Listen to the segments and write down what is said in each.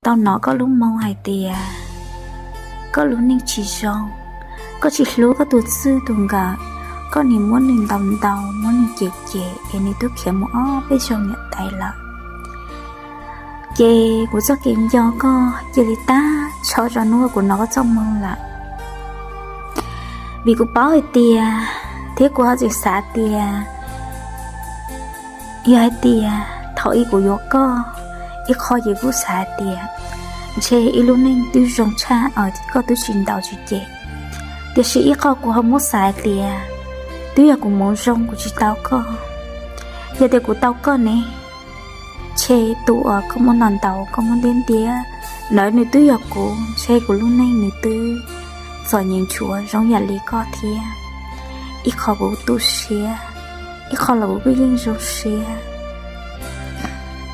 tau hnov koj lub moo hais tias koj lub neej tsis zoo, koj tsis hlub koj tus txij tus nkawm, koj nim muab nws ntaus ntaus, muab nws cem cem es nws twb khiav mus ob peb zaug niam tais lawm. Ces kuv txoj kev nco koj cia li tag nrho rau hnub kuv hnov koj txoj moo lawm. Vim kuv paub hais tias, thiab kuv ho tseem xav tias, yog hais tias thaum ub kuv yuav koj, ib qho ces kuv xav hais tias ntshe ib lub neej twb zoo tshaj, koj twb tsis ntaus tsis cem. Tiam sis ib qho kuv ho muab xav hais tias twb yog kuv hmoov zoo kuv tsis tau koj. Yog tias kuv tau koj ne, ntshe tus uas koj muab ntaus ntaus, koj muab ntiab ntiab ntawd nws twb yog kuv, ntshe kuv lub neej nws twb txom nyem ntshua zoo yam li koj thiab. Ib qho kuv tu siab, ib qho los kuv kuj yeej zoo siab.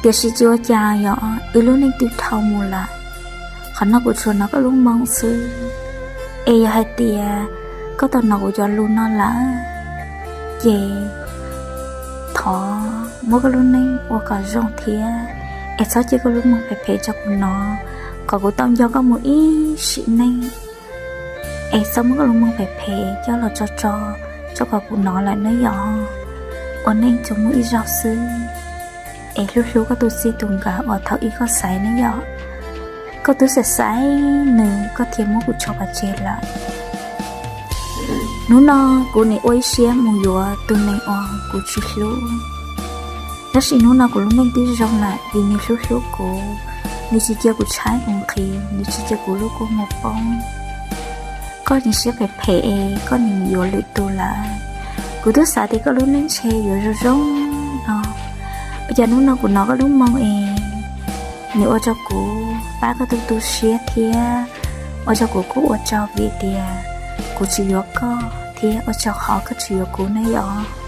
Tiam sis tsis ua cas, yog ib lub neej twb dhau mus lawm. Qhov no kuv tsuas hnov koj lub moo xwb. Es yog hais tias koj tau hnov kuv cov lus no lawm, ces thov muab koj lub neej ua kom zoo thiab, es txhob cia koj lub moo phem phem rau kuv hnov, kom kuv tau nco koj mus ib sim neej. Es txhob muab koj lub moo phem phem coj los tso tso, tso kom kuv hnov lawm nawb yom. Ua neej tsuas muaj ib zaug xwb, es hlub hlub koj tus txij tus nkawm uas thaum ub koj xaiv nawb yom. Koj twb xaiv xaiv nws koj thiaj muab kuv tso pov tseg lawm. Hnub no kuv nim ua ib siab mus yuav tus neeg uas kuv tsis hlub. Tab sis hnub no kuv lub neej twb zoo lawm vim nws hlub hlub kuv, nws tsis cia kuv tshaib kuv nqhis, nws tsis cia kuv lub kua muag poob. Koj nim siab phem phem es koj nim yuav lwm tus lawm. Kuv twb xav tias koj lub neej ntshe yuav zoo zoo no, ua cas hnub no kuv hnov koj lub moo es nws ua rau kuv pab koj tu tu siab thiab ua rau kuv kuj ua tsaug vim tias kuv tsis yuav koj thiab ua rau qhov koj tsis yuav kuv nawb yom.